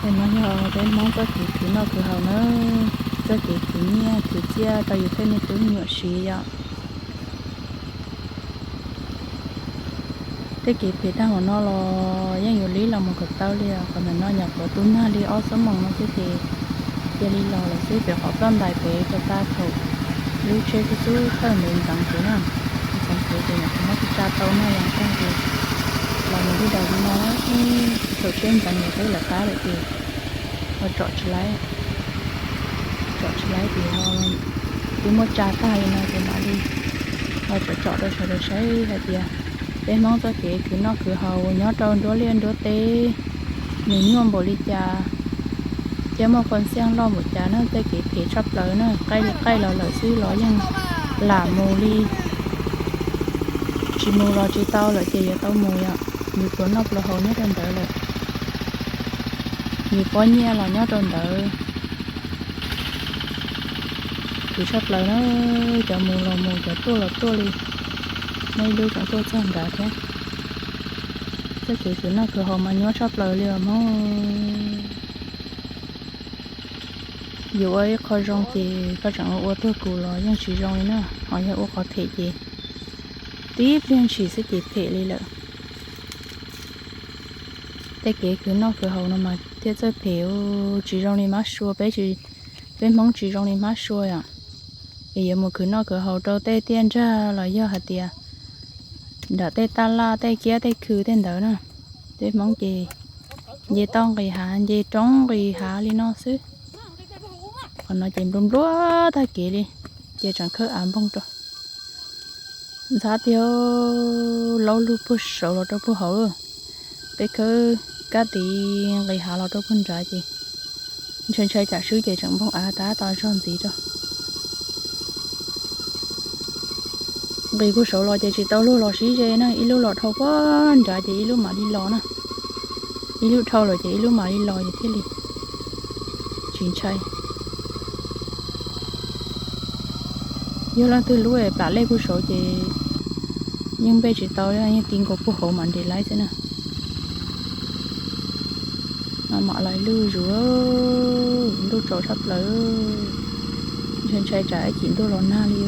Tej no yog peb Hmoob txoj kev khwv noj khwv haus na, txoj kev khwv nyiaj khwv txiaj rau yus tej me tub me nyuam siv yom. Tej kev phem tag npaum no los yeej yuav li los mus kom tau li os. Qhov ntawm no nyuam qhuav tu nag li ob xuab moos no xwb ces cia li los lawm xwb. Pem qhov txoj ntais pem puag ta thaum lub tsheb xub xub thawj ntev ntxeev kuv na, ntxeev kuv ces nyuam qhuav muab tsa tau nag los tag ces los mus li daus li no, thaum tsheb ntxeev los peb lawv qab lawm ces ho tsom tsis laib, tsom tsis laib ces ho twb muab tsa tag li no ces mam li ho tsom tsom rau sawv daws saib hais tias peb Hmoob txoj kev khwv noj khwv haus nyob rau nruab liaj nruab teb nws nyuaj npaum li cas, thiab muaj qhua xiaj loj npaum cas na. Tej kev phem tshaj plaws na, qaij li qaij los lawm xwb los yeej lam mus li, tsis mus los tsis tau lawm ces yuav tau mus yom. Yus pluas noj pluas haus nyob rau ntawd lawm, yus pob nyiaj los nyob rau ntawd. Khwv tshaj plaws na, cov mus los mus, cov tuaj los tuaj li, muaj ib lub tseem tuaj txog nrad thiab. Txoj kev khwv noj khwv haus mas nyuaj tshaj plaws li os Hmoob. Yus ua ib qho zoo ces koj tseem ua tuag kuv los yeej tsis zoo li na, ho yog ua qhov phem ces tib pliag ntshis xwb ces phem li lawm. Tej kev khwv noj khwv haus no mas thiaj txawj phem, tsis zoo li mab sua, peb, peb Hmoob tsis zoo li mab sua yom. Es yuav mus khwv noj khwv haus rau tej tiaj nrag los yog hais tias nram tej taj laj tej kiab tej khw tej ntawd na, peb Hmoob ces nce toj nqis hav, nce roob nqis hav li no xwb. Qhov no ces nplua nplua tag kev li, ces tseem khawb av npoog rau. Ntxhab tiag, laub lug puag saud los rau puag hauv. Peb khawb kab tiv nqis hav los rau puag nrad ces ntshai ntshai tsam swb ces tseem npoog av tab tom zog ntxiv rau. Nqis puag saud los ces tsis tau luag los sib ze na, ib lub los dhau puag nrad ces ib lub mam li los na. Ib lub dhau lawm ces ib lub mam li los ces thiaj li tsis ntshai. Yog leej twg lub plam lej puag saud ces yeej npej tsis tau, yeej ti nkaus puag hauv mam nres laib xwb na. Mam laib lwj zus, ntuj tsaus tshaj plaws, ntshai ntshai tsam ib chim ntuj los nag li.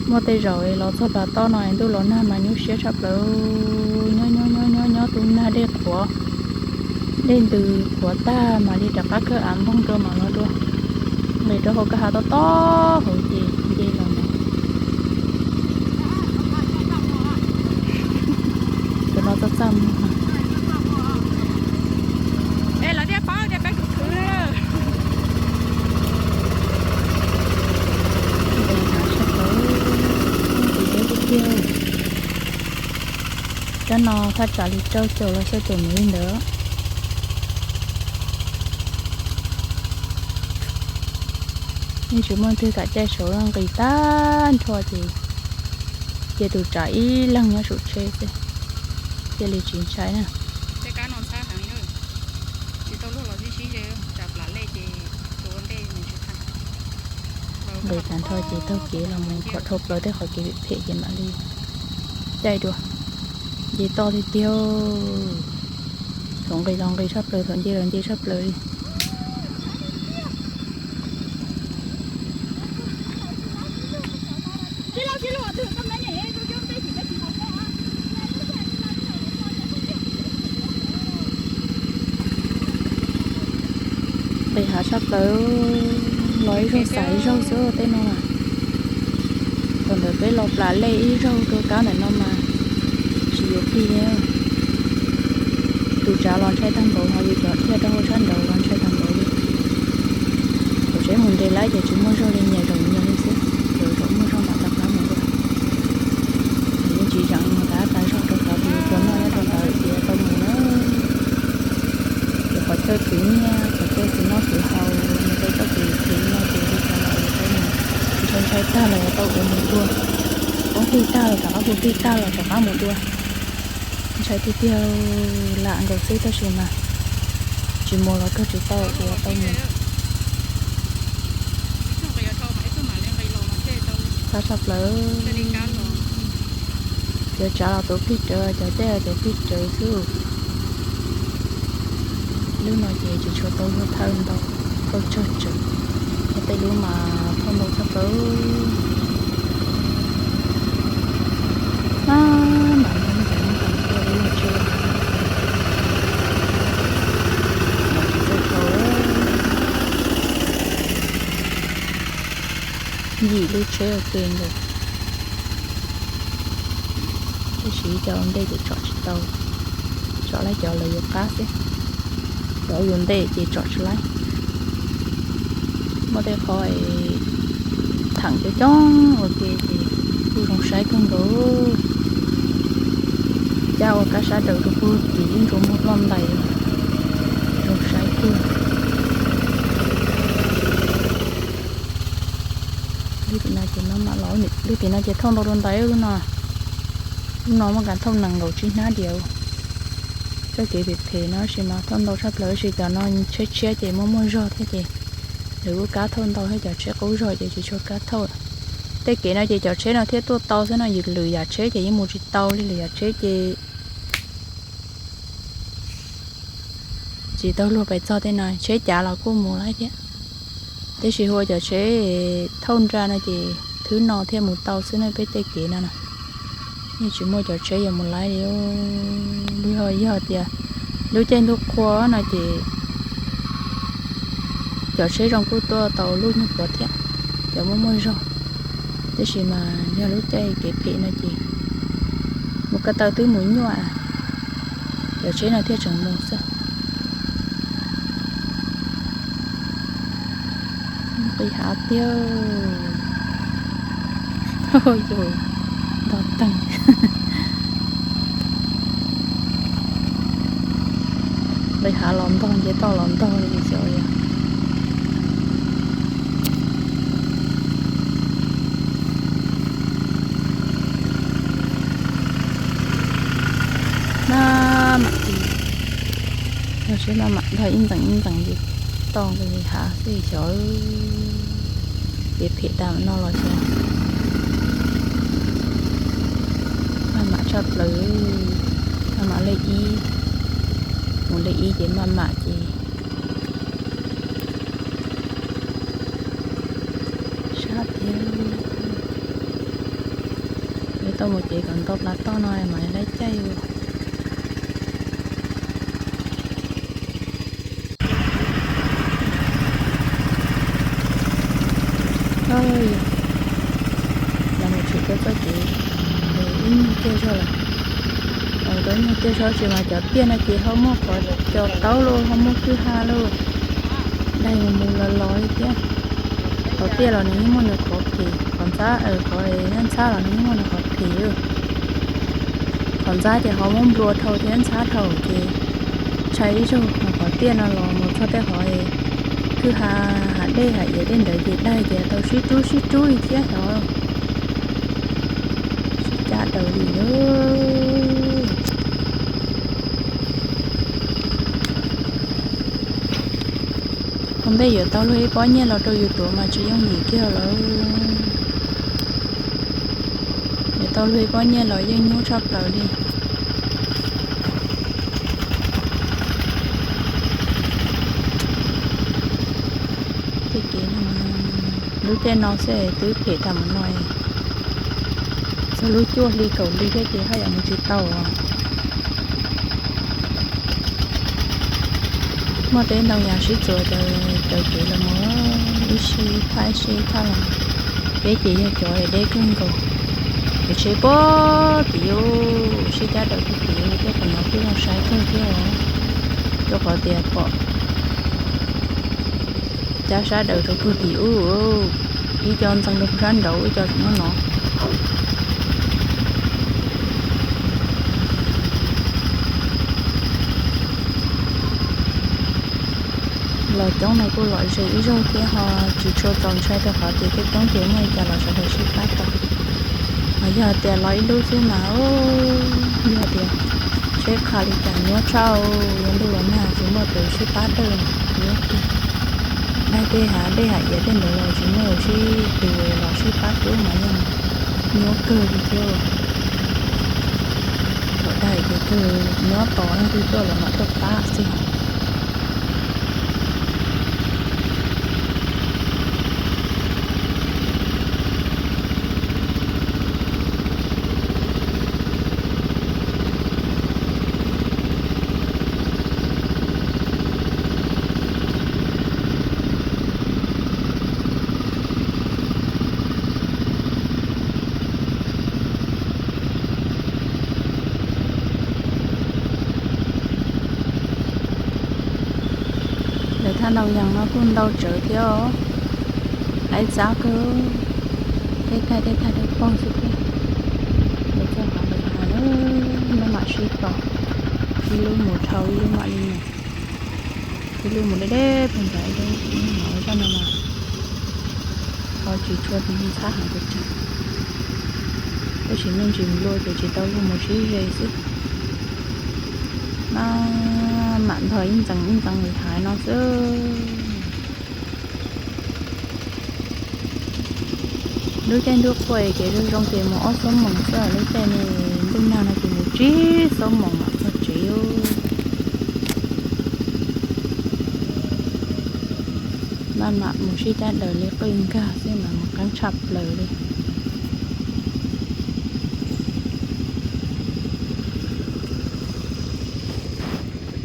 Muaj tej zaum los txog plas toj no ntuj los nag mas nyuaj siab tshaj plaws, nyob nyob nyob nyob nyob tu nag dej qhuav, dej ntws qhuav tag mam li rov qab khawb av npoog rau mam los dua. Nqis rau hauv kwj ha tob tob hauv ces nce los ntawd. Cov no txaj txaj muag. Es lawv thiaj paub tias peb khwv khwv na. Nqis hav sab plaws, nqis deb tiag tiag. Cov no thaj tsam li rau caum los xya caum mus li ntawd. Yeej tsis muaj twg kam caij saud, nqis tag nrho ces, ces tus tsav ib leeg nyob saum tsheb xwb, cia li tsis ntshai na. Nqis tag nrho ces taug kev los mus kom dhau plaws tej qhov kev phem ces mam li caij dua. Nce toj tiag tiag, thaum nqis los nqis tshaj plaws, thaum nce los nce tshaj plaws li. Nqis hav sab plaws, los ib zaug xav ib zaug xwb tej no na. Thaum ntawd peb los plam lej ib zaug rau kab ntawm no mas tsis yuav plig li. Tus tsav los ntshai tag npaum, ho yus cov dhia rau hauv sab nraud los ntshai tag npaum li. Thaum tsheb mus nres lawm ces tsis muaj zog li, nyias zaum nyias li xwb, zaum zaum muaj zog mam rov qab mus dua. Ces yeej tsis zeem mus tas tas zog rau qhov tias yus pluas noj nyob rau ntawd ces yuav tau mus na. Ces qhov chaw khwv nyiaj, qhov chaw khwv noj khwv haus, mus rau txoj kev khwv no ces li cas los yuav tau mus. Ntshai ntshai tag los yuav tau ua mus dua, poob plig tag los rov qab, poob plig tag los rov qab mus dua. Ntshai tiag tiag, lam nkaus xwb tab sis mas tsis mus los kawg tsis tau ces yuav tau mus. Txaj tshaj plaws, cov tsav los tuav plig rawv, cov caij los tuav plig rawv xwb. Lub no ces tsis tshua tau luag thawj ntau, thawj tsawg tsawg, ho tej lub mas thawj ntau tshaj plaws. Mas mas no ntawm ntawm tuaj lub tsheb, tsis txawj tau. Yim lub tsheb ua ke nkaus, tab sis cov ua ntej ces tsom tsis tau, tsom laib cov lawv yuav qab xwb, cov yuav ntej ces tsom tsis laib. Muaj tej qhov thaam coob coob ua ke ces kuj zoo saib kawg nkaus. Cab ua kab sab daws rau puag tim ib ntsug muag ploj ntais, zoo saib kawg. Lub tim no ces maj mam los, lub tim no ces thauj ntau dua ntais lub no. Lub no muaj kas thauj nees nkaum tsib hnab diam. Txoj kev phem phem no sis mas thauj ntau tshaj plaws, sis cov no tsheb tshiab ces muaj muaj zog thiab ces lawv kuj kab thauj ntau thiab, cov tsheb qub zog ces tsis tshua kab thauj. Tej kev no ces cov tsheb no thiaj tuaj tau xwb no, yus lwm yam tsheb ces yeej mus tsis tau li, lwm yam tsheb ces tsis tau luag pais txog tej no, tsheb cav los kuj mus laib thiab. Tab sis hu ua cov tsheb thauj nra no ces thwb no thiaj mus tau xwb na, peb tej kev no na. Yeej tsis muaj cov tsheb yuav mus laib li. Yog, yog tias lub caij ntuj qhua no ces cov tsheb zoo kuj tuaj tau luj nyuag puav thiab, cov muaj muaj zog. Tab sis mas yog lub caij kev phem no ces mus ko taw twb mus nyuaj, cov tsheb no thiaj tseem mus xwb. Nqis hav tiag. Yus ntog teeg. Nqis hav los ntog, nce toj los ntog li xyov yog. Maj mam, yog seb maj mam ntog ib ntxees ib ntxees ces toj nqis hav xwb xyov. Kev phem tag no los xyov. Maj mam tshaj plaws, maj mam lej ib, mus lej ib ces maj mam ces sab tiag. Yuav tau mus ces kom nto plav toj no mas laib caij. Los mus tshwm rau txoj kev ib nyuag tiaj zog lawm. Los rau ib nyuag tiaj zog tsis mas cov tiaj no ces ho muaj qhov co taub lauj, ho muaj kwj ha lauj, daig mus mus los los li thiab. Qhov tiaj los nws yeej muaj nws qhov phem, qhov ntxhab, qhov ntxhab los nws yeej muaj nws qhov phem. Qhov ntxhab ces ho muab nplua dhau thiab ntxhab dhau ces ntshai ib zaug, qhov tiaj no los mus txog tej qhov kwj ha, hav dej hav iav tej ntawd ces daig ces tau sib rub sib rub li thiab xyov. Sib cab daws li lauj. Ua ntej yuav tau luag ib pob nyiaj los rau yus tuav mas tsis yooj yim kiag lawm. Yuav tau luag ib pob nyiaj los yeej nyuaj tshaj plaws li. Tej kev no, lub caij no xwb twb phem tas mus no, txog lub cuaj hli kaum hli thiab ces haj yam mus tsis tau os. Muaj tej ntoo yas sib txuas cov kev los mus ib sij thaj ib sij thaj los. Peb ces yog cov deb kawg nkaus, kev tsheb puag tim ub, sib cab daws puag tim ub, tej qhov no kuj zoo saib kawg thiab os. Rau qhov tias pom cab sab daws rau puag tim ub, ib co ntxeev rau sab nraud, ib co tseem nyob no. Los coob no kuj lom zem ib zaug thiab ho tsis tshua txaus ntshai rau qhov tias tej roob ces muaj li cas los sawv daws sib pab tau. Mas yog tias los ib lub xwb mas yog tias tsheb qha li cas nyuaj tshaj, yuav ntuj los nag tsis muaj tus sib pab dawj, nyuaj kawg. Daig tej hav dej hav iav tej ntawd los tsis muaj tus sib, tus los sib pab rub mas yeej nyuaj kawg li thiab. Thaum daig ces kawg nyob tos leej twg tuaj los mam tuaj pab xwb. Thaj nau yas no kuj ntau tsawv thiab os. Laib txav kawg. Tej thaj tej thaj dawb paug xwb thiab. Nws txog qhov nqis hav lawm, maj mam sib tos. Ib lub mus dhau ib lub mam li mus. Ib lub mus deb deb pes ntawd, ib lub mus zaj no mas ho tsis tshua ntxhab heev pes tsawg. Tab sis me ntsis mus luaj ces tsis tau luag mus sib ze xwb. Maj mam ntog ib ntxees ib ntxees li hais no xwb. Lub caij ntuj quaj kev zoo zoo ces mus ob xuab moos xwb, lub caij ntuj nag no ces mus tsib xuab moos mam txog tsev. Maj mam mus sib cab daws li qwj nkag xwb mas mus qeeb tshaj plaws li.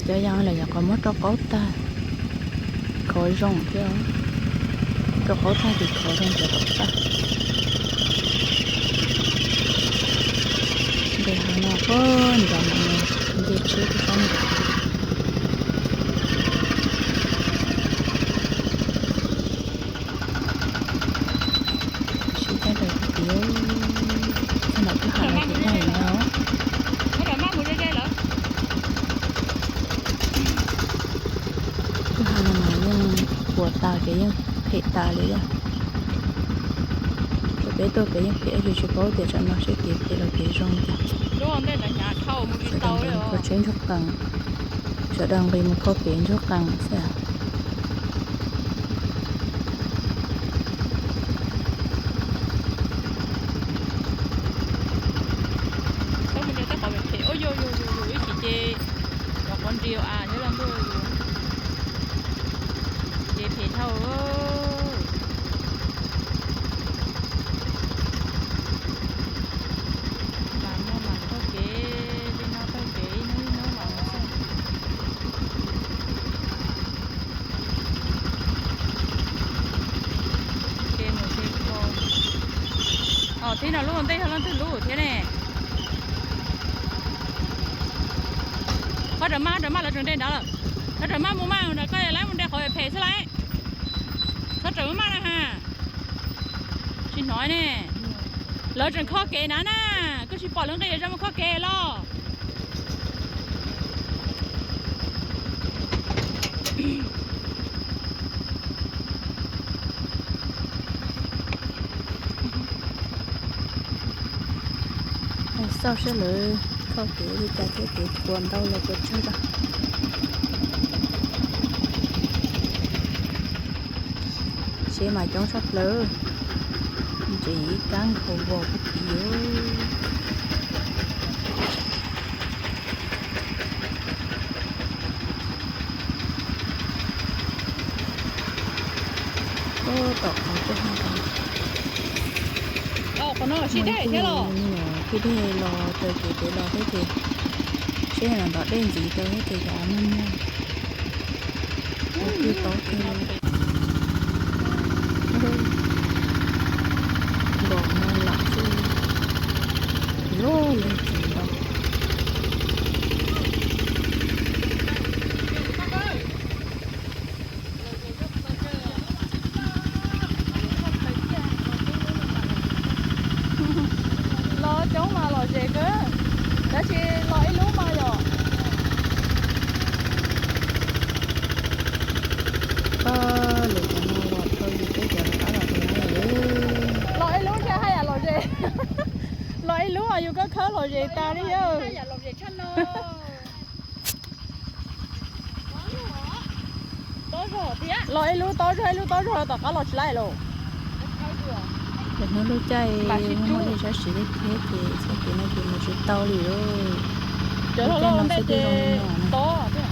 Cov yas lawm yog qhov muab rau qaub tag, khov zoo thiab. Rau qaub tag ces khov zoo cov qaub tag. Nqis hav no puag nram no, nce tsheb rau sab nram. Sib cab daws tiag, txog nram kwj ha no ces daj no. Kwj ha no mas yeej puas tas ces yeej phem tas li thiab. Thaum peb tuaj pem yeej phem, tab sis tsis paub tias tsam no seb kev phem los kev zoo cas. Sawv daws nqis mus kho tsheb ntsuag qees, sawv daws nqis mus kho kev ntsuag qees xwb. Ib chim ces cov qhov nriag a thiab los ntuj, ces phem dhau. Mas muaj mas taug kev, li no taug kev ib hnub ib hnub mas xwb. Ke mus ke kho. Os, thib no lub ntej yog leej twg lub thiab ne? Qhov raws maj, raws maj lawv tseem de nrad lawm. Qhov raws maj mus maj, koj laib mus de qhov phem xwb lauj. Qhov raws maj na ha. Tsis hnov ne. Lawv tseem kho kev na na. Koj tsis pom lawv nqis zog mus kho kev los? Xauj saib lawv kho kev li cas thiab, kev puas ntau los puas tsawg lawm. Tsheb mas coob tshaj plaws, ntses ib kab nkhaus vos puag tid. Tom qhov kwj ha ntawd, muaj ib tug me nyuam kwj deg los raws kev pem los thiab ces, seb los ntov dej ntxiv rau thiab ces cov muag muag ua kwj tob kawg. Nkaus no lam xwb, luaj li tsis ntau. Los coob mas lom zem kawg, tab sis los ib lub mas yom. Koj lwm cov no los dhau yus peb cov rov qab los rau no lawm. Los ib lub thiaj haj yam lom zem. Los ib lub mas yus koj khawb lom zem tas li yawg. Los ib lub tob zog, ib lub tob zog, tom qab los tsis laib lauj. Hnub lub caij muaj dej sab siv thiab ces txoj kev no ces mus tsis tau li lauj. Lub caij no xwb twb zoo li no.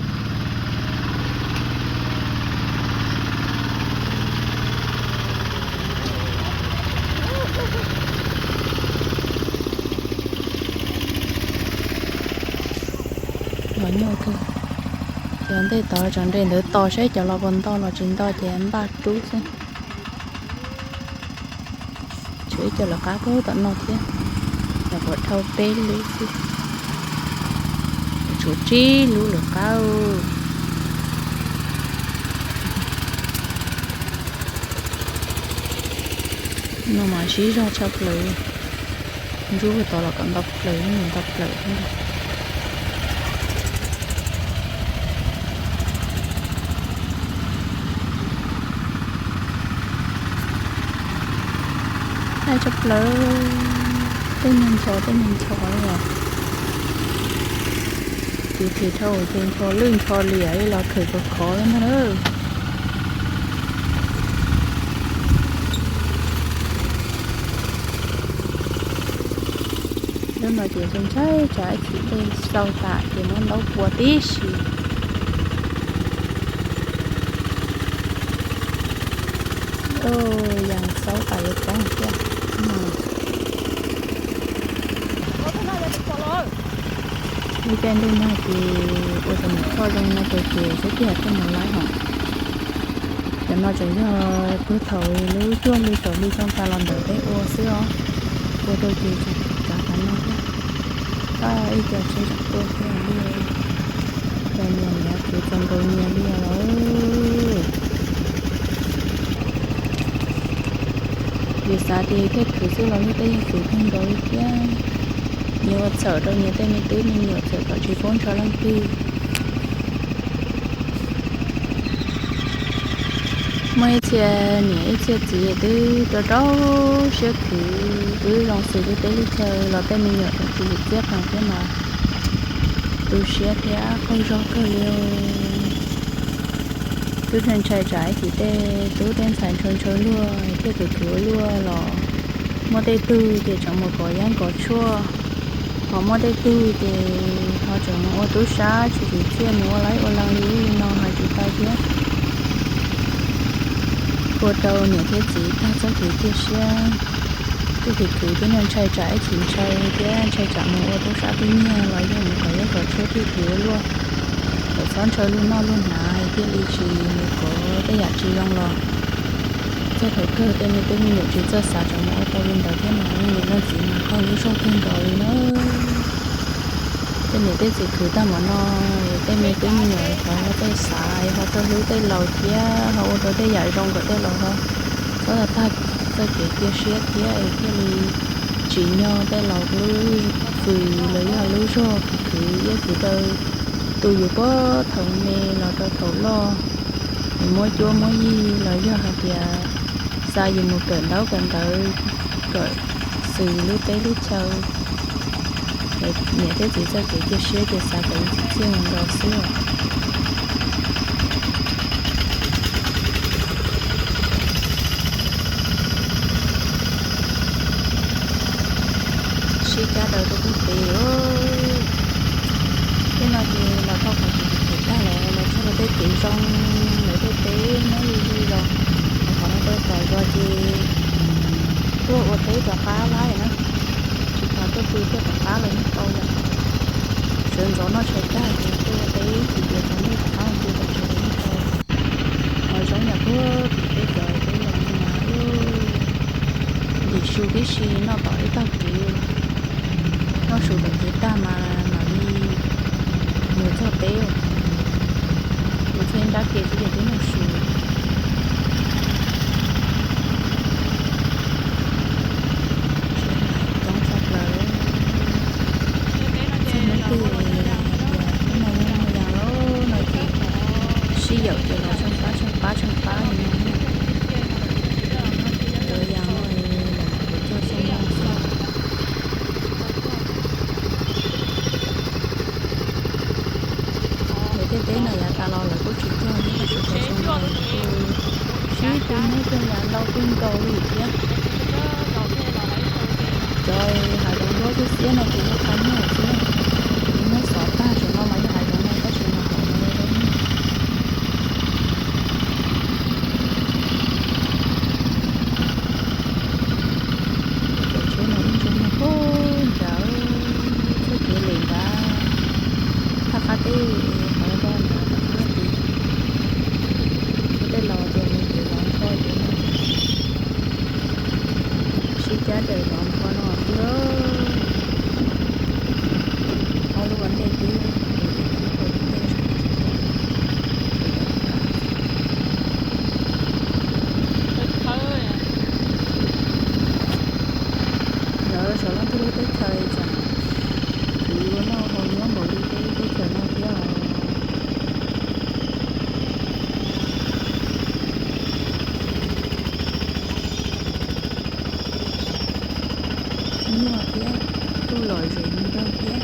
Los nyuaj kawg. Cov ntej tod tseem nres ntawd tos saib cov los puas nto los tsis nto ces npaj rub xwb. Tshuav ib co lawv qab puag tom no thiab, nyuam qhuav dhau peb lub xwb. Tshuav tsib lub lawv qab. No mas sib zog tshaj plaws, ntsuab tod los kom nto plaws, nto plaws thiab. Tshaj plaws, tej neeg ncho tej neeg ncho li os. Ces phem dhau ces ncho lwj ncho liam los khawm khov khov li ntag na. Lub no ces ntshai tsam ib chim dej xau tas ces muab ntaub pua tib si. Yam xaub tas yuav ceeb thiab. Lub caij ntuj no ces ua rau mus choj zoo no ces xwb tiag tej mus laib hos. Cov no tseem yog puag thaum lub cuaj hli kaum hli xyoo tas los ntawd peb ua xwb os. Ua rau ces tseem kav qhov no thiab. Tab ib co tsheb tseem tuaj thiab li. Cov nyias nyias kwv txaus nkaus nyias li os. Vim xav tias thiaj khwv xwb los luag tej yeej khwv kawg nkaus li thiab. Nyias ua txhawm rau nyias tej me tub me nyuam txawm kom tsis paub ntshaw leej twg. Muaj ib txhia niam ib txhia txiv twb rau rau siab khwv wb zoo xws lub teb lub chaw los tej me nyuam tseem tsis txawj txawj qees thiab mas tu siab thiab qaug zog kawg li. Twb ntshai tsam ib chim tej tub tej ntxhais ntshaw ntshaw luag thiaj khwv khwv ua luaj los muaj tej tug ces tseem mus kov yeeb kov tshuaj, ho muaj tej tug ces ho tseem mus ua tub sab tsis tsim txiaj mus ua laib ua lees li ub li no hais tsis tau thiab. Ua rau niam thiab txiv tag txoj kev cia siab. Twb khwv khwv thiab ntshai tsam ib chim ntshaw thiab ntshai tsam mus ua tub sab tub nyiag los yog mus kov yeeb kov tshuaj thiaj khwv ua luaj. Txawm txhob ntshaw luag noj luag hnav thiaj li tsis mus kov tej yam tsis zoo los txog thaum kawg tej me tub me nyuam tsis txawj xav tseem mus ua tau li ntawd thiab mas me nyuam leej txiv mas qaug lub zog kawg nkaus li na. Tej niam tej txiv khwv tag npaum no, tej me tub me nyuam thov ho txawj xav ho txawj hlub tej laus thiab ho ua rau tej yam zoo kom tej laus ho txhob tag tag txoj kev cia siab thiab es thiaj li tsim nyog tej laus lub hws los yog lub zog khwv khwv iab khwv daw tu yus puag thaum me los rau thaum loj, es muab cuab muab yig los yog hais tias xa yus mus kawm ntaub kawm ntawv, kawm xws lub teb lub chaw. Niam thiab txiv txoj kev cia siab ces xav kom yus tsim txiaj nkaus xwb os. Sib cab daws rau pem pem. Tej no ces los dhau qhov kev phem tag lawm los txog rau tej kev zoo lawm tej teb nyob li li los, qhov no rau tom zos ces tuaj ua teb rov qab lawm na. Tsis tas tuaj pw tuaj rov qab los yeej tau yom. Sawv ntxov noj tshais tag ces tuaj ua teb tsis tias tsaus ntuj rov qab pw tom tsev los yeej tau. Hav zoov yam puag tim peb cov teb los mas ntim su tib si noj tom ib tag kev, noj su tom kev tag mas mam li mus txog teb. Mus txog ib nrab ke xwb ces twb noj su. Coob tshaj plaws. Txog hnub twg hais tias hnub no muaj yas lawm no ces sib yaum ces los tsheej pab tsheej pab tsheej pab li no. Cov yas no lawv kuj cog xyoo no xwb. Lawv tej teb no yav tas los lawv kuj tsis cog thiab tab sis cov xyoo no lawv kuj sib tu muab cog yas ntau kawg nkaus li thiab. Cov hav zoov nruab xiab xiab no ces yog qhov nyuaj xwb na, muab xov tag tam no mas yog hav zoov no tab sis mas hauv no yog zaub nyuj. Cov tsheb no ib ntsis muag puag nrad, txoj kev lem nrad, thaj qab teb qhov zog nrad tom qab tid. Tej laus tias mus kev zov npho ces sib cab daws zov npho no xwb. Lawv zem ntau thiab.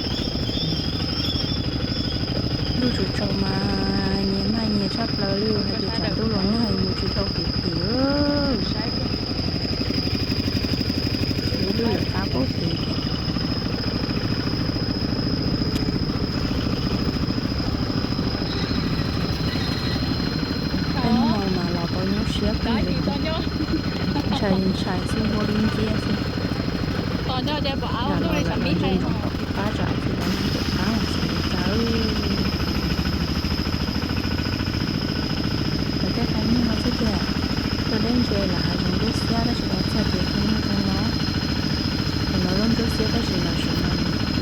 Ntuj tsaus tsaus mas nyias maj nyias tshaj plaws li, hais tias tsam ntuj los nag mus tsis tau qis qis. Lub lub lawm qab pub qis thiab. Tej hnub no mas los tau nyuaj siab kawg li, ntshai ntshai xwb, nquag dub nciab xwb. Nram no lawv ntsia ntsoov tom qab tsam tsis tau nag tom qab xwb li cas. Lawv tej qab nyuj no xwb tiag, tuaj deb ntse lam hav zoov ntsuab xiab tab sis los txog ces qab nyuj zoo no. Tus no lub ntsuab xiab tab sis los saum no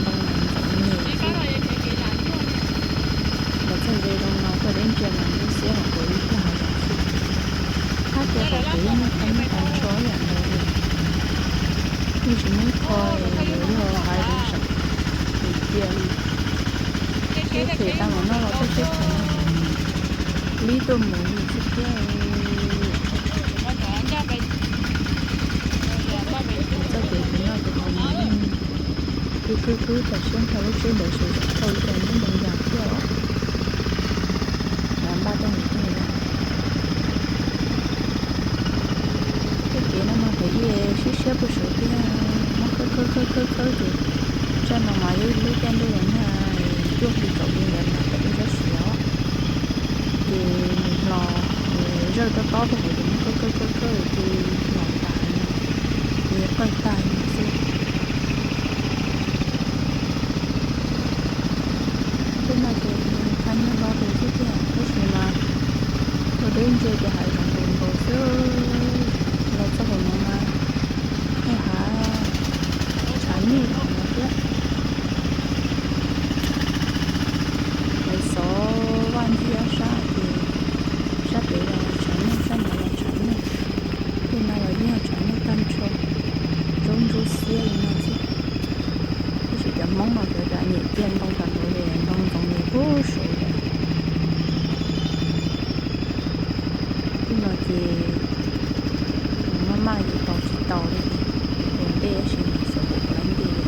ntoo mas ntxoov nyem xwb. Los txog ze zoo no tuaj deb ntse mas ntsuab xiab los kuv ib tug hav zoov xwb. Qab tias qhov kev yeej muaj qab nyuj tag nrho ib yam nkaus li. Yeej tsis muaj ib qho yuav yog hais tias saum tus cia li. Tib phem tag los noj los txog tib phem no, lib tuaj mus li xwb thiab. Txoj kev kuv noj ces hauv no yeej khwb khwb khwb tas siab ntshai lub tsheb ntawd sawv tsees thauj ib co nyob ntoo yas thiab os. Npaj tuaj mus tuaj yas. Tej kev no mas pem ib siab siab puag saud thiab, muab khawb khawb khawb khawb khawb ces zaj no mas yog lub caij ntuj los nag cuaj hli kaum hli ntawd mas pem lub sab siav os. Ces nws hlo, zawj tob tob rau hauv ces muab khawb khawb khawb khawb ces los tas li, qawj tag li xwb. Tej no ces qab nyuj hlob tus xwb tiag tab sis mas tuaj deb ntse ces hav zoov tus nkaus xwb. Los txog hauv no mas yeej hav tshav nyuj no thiab. Lawv xov vaj ntsia sab ces sab pem los tshav nyuj, sab nraud los tshav nyuj. Tej no los yeej yog tshav nyuj tag nrho, ntsuab ntsuab xiab li no xwb. Tab sis cov Hmoob mas cov cov nyem cia ntoo tas nrho li ntoo ntxoov nyem puag saud li. Tej no ces maj maj ces tos tsis tau li, tus ntej tab sis mas xyov puas tau ib ntij li.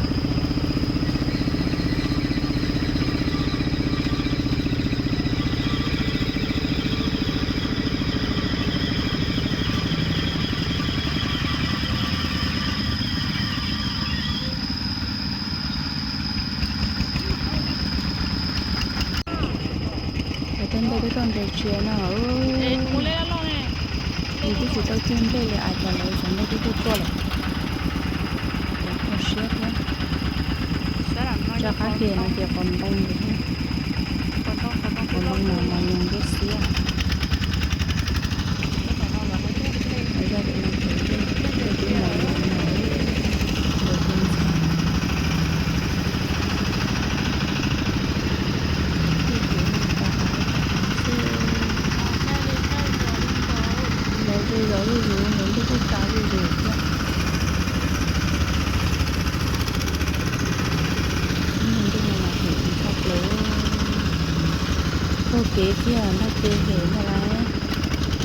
Cov tej nplej twb tuaj nres tsia no, yus twb tsis tau ciag nplej li es cas lawv cov nplej twb tuaj tuaj lawm. Cov kho siab thiab. Zaj qab ke no ces qos ntoo ntawd thiab. Qos ntoo mas mos nyoos ntsuab xiab. Zaj tim no ces nplej twb mos nyoos no, nplej twb ntxhab. Los ze zog zuj zus, nplej kuj tsa zuj zus thiab. Ntuj no mas hem tshaj plaws. Taug kev kiag ntag, kev hem ntag lauj.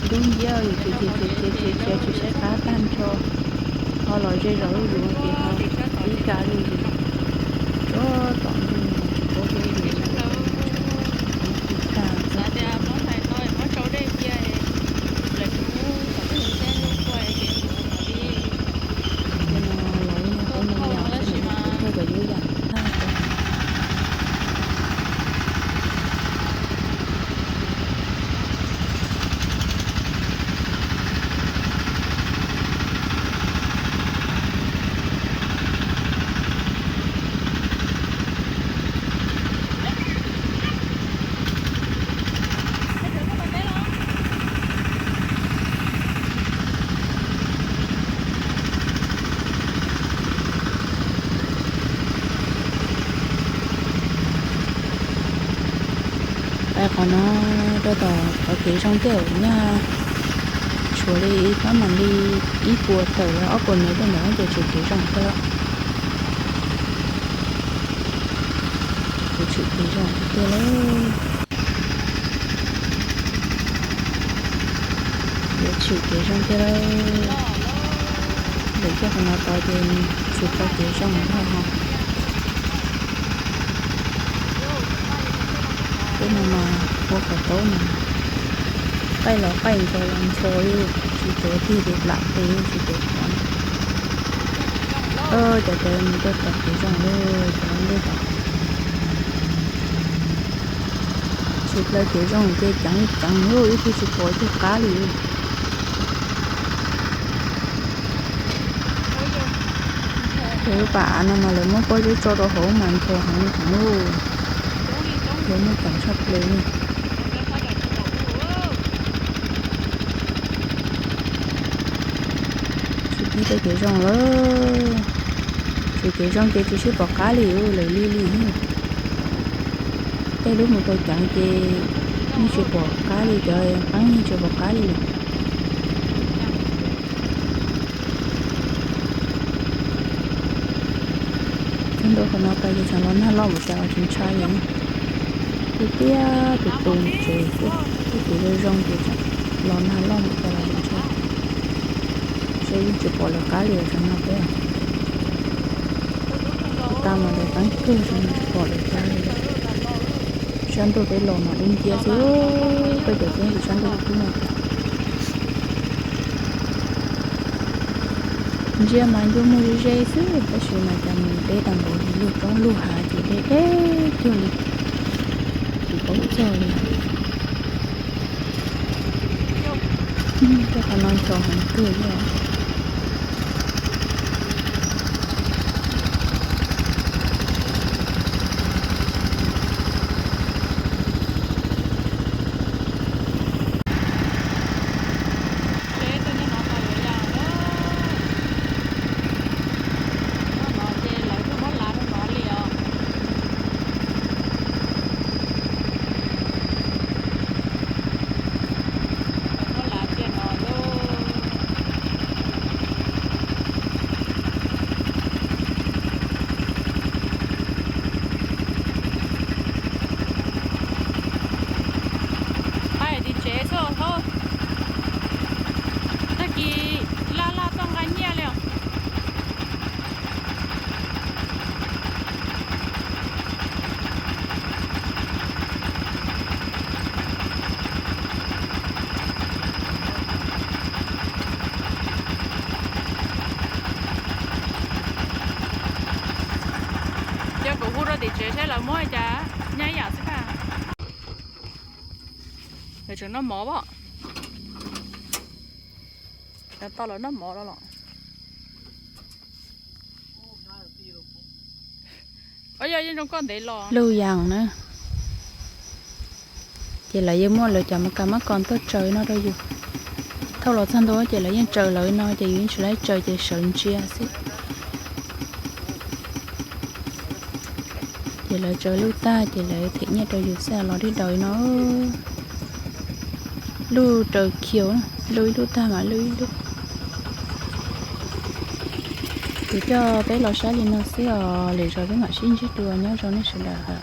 Dub nciab, yus khiav khiav khiav khiav khiav tsis saib qab tag nrho. Ho los ze zog zuj zus ces ho ib ka zuj zus. Tsob tom ntuj no tsis paub hlub yus li. Ib tag. Ces no los ib nyuag peb me nyuam xwb, kuv tuaj kom yuav yam tag. Qhov no rau tom qhov kev zoo tej zaum nyaj tshuav li ib pab mam li ib puas tawm los ob puas mev tej ntawd ces tshwm kev zoo thiab lawm. Kuv tshwm kev zoo tiag tiag lauj. Yuav tshwm kev zoo tiag lauj. Lawm kiag qhov no tod ces tshwm tau kev zoo lawm ho. Ua kom tau mas qaij los qaij, ntxhua los ntxhua li, tsis tuav tig ces plam tes tsis tuav qhov. Cov cawv mus rau tom kev zoo li, cov ntej tom. Tsis plaws kev zoo ces ceev ceev li, ib tug tsis pom ib tug qab li. Ces lub pas av no mas lawv muab pob zeb tso rau hauv mas ntxhua heev li heev li. Lawv muaj ceev tshaj plaws li. Tsis pom tej kev zoo lawm. Tsis kev zoo ces tsis sib pom qab li lawm li li. Tej lub mus tau ceev ces yeej tsis pom qab li, cov qeeb yeej tsis pom qab li lawm. Txog ntua qhov no pais ces tseem los nag loj npaum cas los tsis ntshai li. Tiag tiag, tus tus mus tsev xwb, tus tus zoo zoo ces tseem los nag loj npaum cas los tsis ntshai. Seb yeej tsis pom lawv qab li os, tseem nag peb. Tag mas lawv qeeb kawg, tseem tsis pom lawv qab li. Sab ntuj peb los mas dub nciab xwb, peb cov teb ntawm sab ntuj dub no. Ntsia mas ncua muag ze ze xwb, tab sis mas cas mus deb tag npaum li, lug roob lug hav ces deb deb cuag li, tsis paub txog li. Tej qhov no ncho heev kawg li. Pais tim tsev xwb os. Tag kis laj laj toj nqa nyiaj li os. Ces kuv hu rau tim tsev seb lawv muab cas, nyob ib yam xwb na. Lawv tseem noj mov os. Lawv tau lawv noj mov los los. Yog yeej zoo koj ntev los lug yas na. Ces lawv yeej muaj lawv cov mab kas mab kos tuaj tsaws no rau yus. Thaum los txog ntua ces lawv yeej tsaws lawv no ces yus yeej tsis laib tsaws ces sawv ntsia xwb. Ces lawv tsaws luj tag ces lawv them nyiaj rau yus xwb, los dib daus no. Luj raws khiaus, luj ib lub tag mas luj ib lub. Ces coj peb los saib li no xwb os, lwm zaus peb mam sib ntsib dua, nyob zoo nej sawv daws.